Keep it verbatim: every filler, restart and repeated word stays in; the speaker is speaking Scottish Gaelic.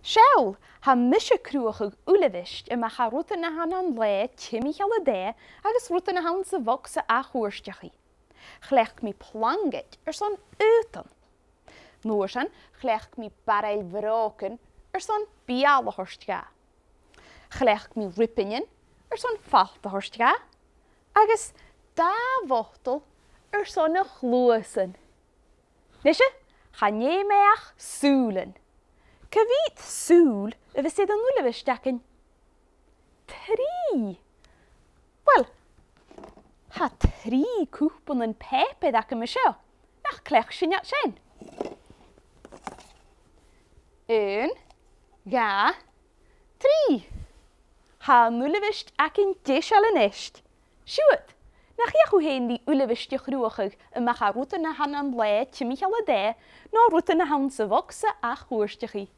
Seall, tha mise a' cruthachadh uilebheist a-mach à rudan a th' ann an lae timcheall an taighe agus rudan a th' anns a' bhogsa ath-chuairteachaidh. Chleachd mi plangaid airson aodann. An uair sin, chleachd mi baraille bhrògan airson beul a thoirt dha. Chleachd mi riobainnean airson falt a thoirt dha. Agus dà bhotal airson a' chluasain. Nise, chan fheum e ach sùilean. Cia mheud sùil a bhios air an uilebheist againn? Trì. Uill, tha trì cupannan pàipeir agam an seo. Nach cleachd sinn iad sin? Aon, dhà, trì. Tha an uilebheist againn deiseil a-nis. Siuthad, nach fheuch thu fhèin ri uilebheist a chruthachadh a-mach à rudan a th' ann an lae timcheall an taighe, no rudan a th' anns a' bhogsa ath-chuairteachaidh?